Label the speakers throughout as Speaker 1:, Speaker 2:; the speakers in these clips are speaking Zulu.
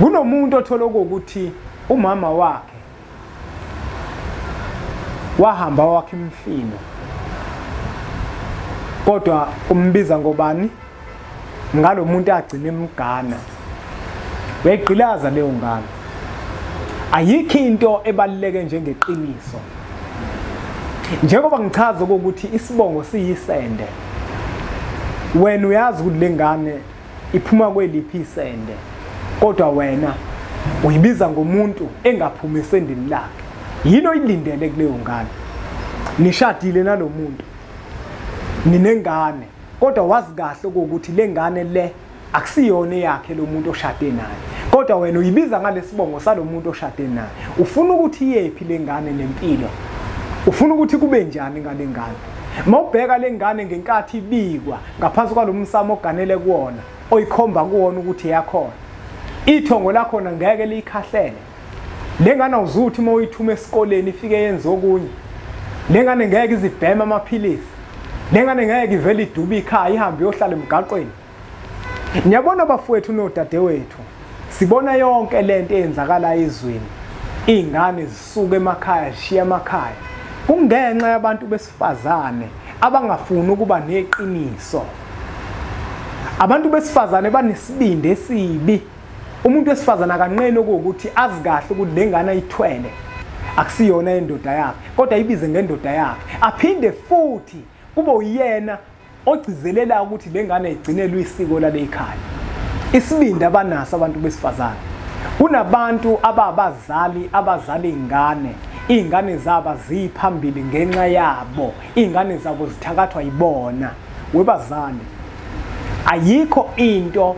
Speaker 1: Kunomuntu othola ukuthi umama wakhe wahamba wakhe imfino, kodwa umbiza ngobani? Ngalomuntu agcine emgana. Uyayigqilaza leyo ngane. Ayikho into ebaluleke njengeqiniso. Njengoba ngichaza ukuthi isibongo siyisende, wena uyazi ukuthi lengane iphuma kweliphi isende, kodwa wena uyibiza ngomuntu engaphumi esendini lakhe. Yini oyilindele kuleyo ngane? Nishadile nalomuntu, ninengane, kodwa wazi kahle ukuthi lengane le akusiyona yakhe lo muntu oshade naye, kodwa wena uyibiza ngalesibongo salomuntu oshade naye. Ufuna ukuthi iyephi lengane nempilo? Ufuna ukuthi kube njani ngale ngane? Mawubheka lengane ngenkathi ibikwa ngaphansi kwalomsamo oganele kuwona, oyikhomba kuwona ukuthi yakhona, ithongo lakhona ngeke liyikhahlele lengane. Awuzuthi uma uyithuma esikoleni ifike yenze okunye. Lengane ngeke izibhema amaphilisi. Lengane ngeke ivele idube ikhaya ihambe iyohlala emgaqweni. Ngiyabona bafowethu nodadewethu, sibona yonke lento eyenzakala ezweni. Izingane zisuka emakhaya zishiya emakhaya kungenxa yabantu besifazane abangafuni ukuba neqiniso. Abantu besifazane banesibindi esibi. Umuntu wesifazane akanqeni ukuthi azi kahle ukuthi lengane ayithwele akusiyona indoda yakhe, kodwa ayibize ngendoda yakhe, aphinde futhi kube uyena ogcizelela ukuthi lengane igcinelwe isiko lalekhaya. Isibindi abanaso abantu besifazane. Kunabantu ababazali abazali ingane, izingane zabo ziphambili ngenxa yabo, izingane zabo zithakathwa yibona. Webazali, ayikho into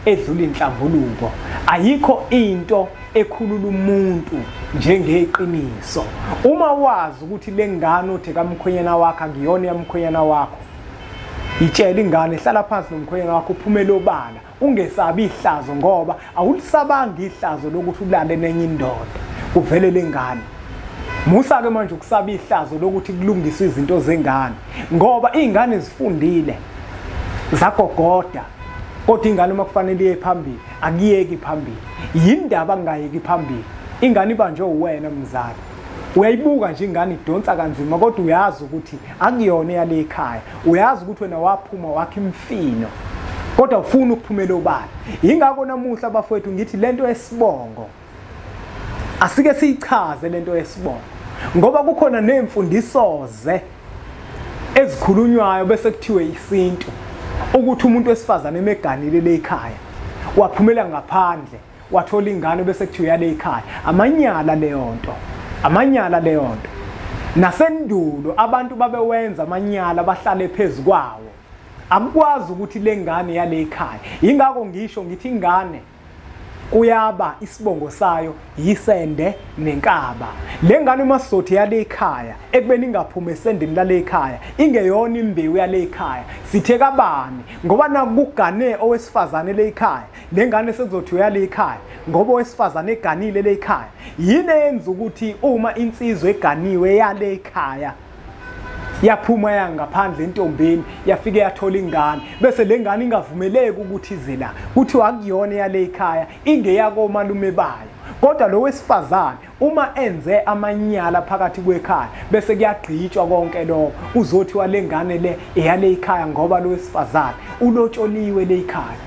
Speaker 1: edlula inhlambuluko, ayikho into ekhulula umuntu njengeqiniso. Uma wazi ukuthi lengane uthi kamkhwenyana wakhe akuyona yamkhwenyana wakho, itshela ingane, hlala phansi nomkhwenyana wakho, uphumele obala, ungesabi ihlazo, ngoba awulisabanga ihlazo lokuthi ulale nenye indoda kuvele lengane. Musa ke manje ukusaba ihlazo lokuthi kulungiswe izinto zengane, ngoba izingane zifundile zagogoda, kodwa ingane uma kufanele iye phambili akuyeki phambili. Yindaba kungayeki phambili? Ingane ibanjwe uwena mzali. Uyayibuka nje ingane idonsa kanzima, kodwa uyazi ukuthi akuyona yale ekhaya. Uyazi ukuthi wena waphuma wakhe imfino, kodwa ufuna ukuphumela obala. Yingakho namuhla bafowethu ngithi lento yesibongo asike siyichaze lento yesibongo, ngoba kukhona nemfundiso ze ezikhulunywayo bese kuthiwe isintu ukuthi umuntu wesifazane emeganile lekhaya waphumela ngaphandle wathola ingane bese kuthiwe yale ekhaya. Amanyala leyo nto, amanyala leyo nto. Nasendulo abantu babewenza amanyala bahlale phezu kwawo. Akukwazi ukuthi lengane yale ekhaya. Yingakho ngisho ngithi ingane kuyaba isibongo sayo yisende nenkaba. Lengane uma sizothi yale ekhaya, ekubeni ingaphuma esendeni lale ekhaya, ingeyona imbewu yale ekhaya, sithe kabani? Ngoba nakugane owesifazane le ekhaya, lengane sekuzothi yale ekhaya ngoba owesifazane eganile le ekhaya. Yini eyenza ukuthi uma insizwa eganiwe yale ekhaya yaphuma yangaphandle entombini yafike yathola ingane, bese lengane ingavumeleki ukuthi ize la, kuthiwa akuyona yale ekhaya, ingeyakomalume bayo? Kodwa lo wesifazane uma enze amanyala phakathi kwekhaya bese kuyagqitshwa konke lokho, uzothiwa lengane le eyale ekhaya ngoba lo wesifazane ulotsholiwe le ekhaya.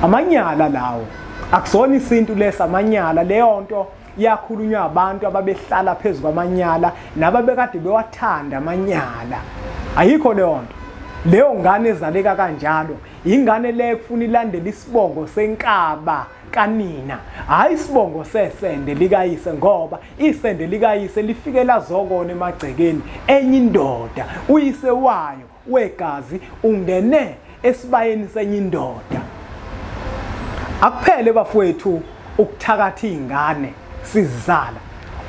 Speaker 1: Amanyala lawo, akusona isintu lesa, amanyala. Leyo nto yakhulunywa abantu ababehlala phezu kwamanyala nababekade bewathanda amanyala. Ayikho leyo nto. Leyo ngane ezaleka kanjalo ingane leyo kufuna ilandele isibongo senkaba kanina, hayi isibongo sesende likayise, ngoba isende likayise lifike lazokona emagcekeni enye indoda. Uyise wayo wegazi ungene esibayeni senye indoda. Akuphele bafowethu ukuthakatha ingane sizala.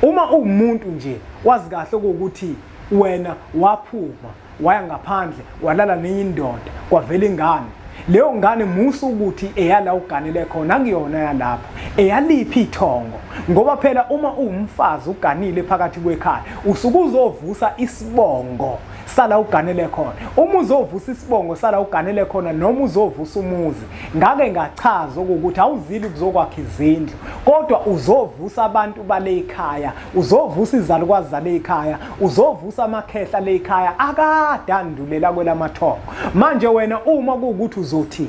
Speaker 1: Uma uwumuntu nje wazi kahle ukuthi wena waphuma waya ngaphandle walala nenye indoda kwavela ingane, leyo ngane musa ukuthi eyala uganele khona, akuyona yalapho, eyaliphi ithongo? Ngoba phela uma uwumfazi uganile phakathi kwekhaya usuke uzovusa isibongo sala uganele khona. Uma uzovusa isibongo sala uganele khona, noma uzovusa umuzi. Ngake ngachaza ukuthi awuzili kuzokwakha izindlu, kodwa uzovusa abantu bale ekhaya, uzovusa izalukwazi zale ekhaya, uzovusa amakhehla le ekhaya akadandulela kwelamathongo. Manje wena uma kuwukuthi uzothi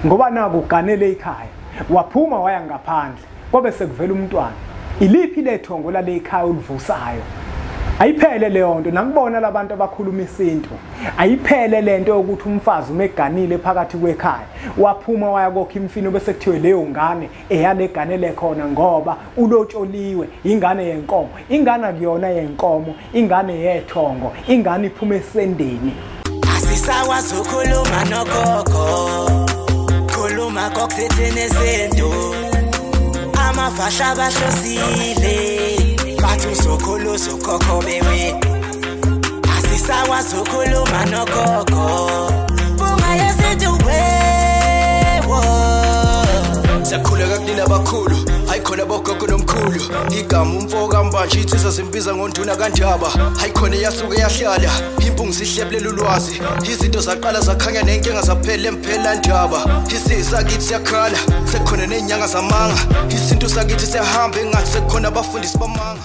Speaker 1: ngoba naku uganele ekhaya, waphuma waya ngaphandle, kwabe sekuvela umntwana, iliphi lethongo lale ekhaya ulivusayo? Ayiphele leyo nto. Nakubona labantu abakhuluma isintu, ayiphele lento yokuthi umfazi umeganile phakathi kwekhaya, waphuma waya kokha imfino, bese kuthiwe leyo ngane eyaleganele khona ngoba ulotsholiwe, ingane yenkomo. Ingane akuyona yenkomo, ingane yethongo, ingane iphuma esendeni.
Speaker 2: Asisakwazi ukukhuluma nogogo, khuluma kokusithini isintu, amafasha bahlosile bathi uzokhulu uzokhokho bewe. Asisakwazi ukukhuluma nogogo, bunga yesintu wewo.
Speaker 3: Siyakhuleka kunina abakhulu, hayikhona bogogo nomkhulu. Igama umfo kaMbanje insizwa zimbiza ngonduna kaNdaba. Hayikhona eyasuke yahlala, impungu zihlebulela ulwazi. Izinto zaqala zakhanya nenkinga zaphela emphela ndaba. Isisakithi siyakhala, sekukhona nezinyanga zamanga. Isintu sakithi siyahamba engathi sekukhona abafundisi bamanga.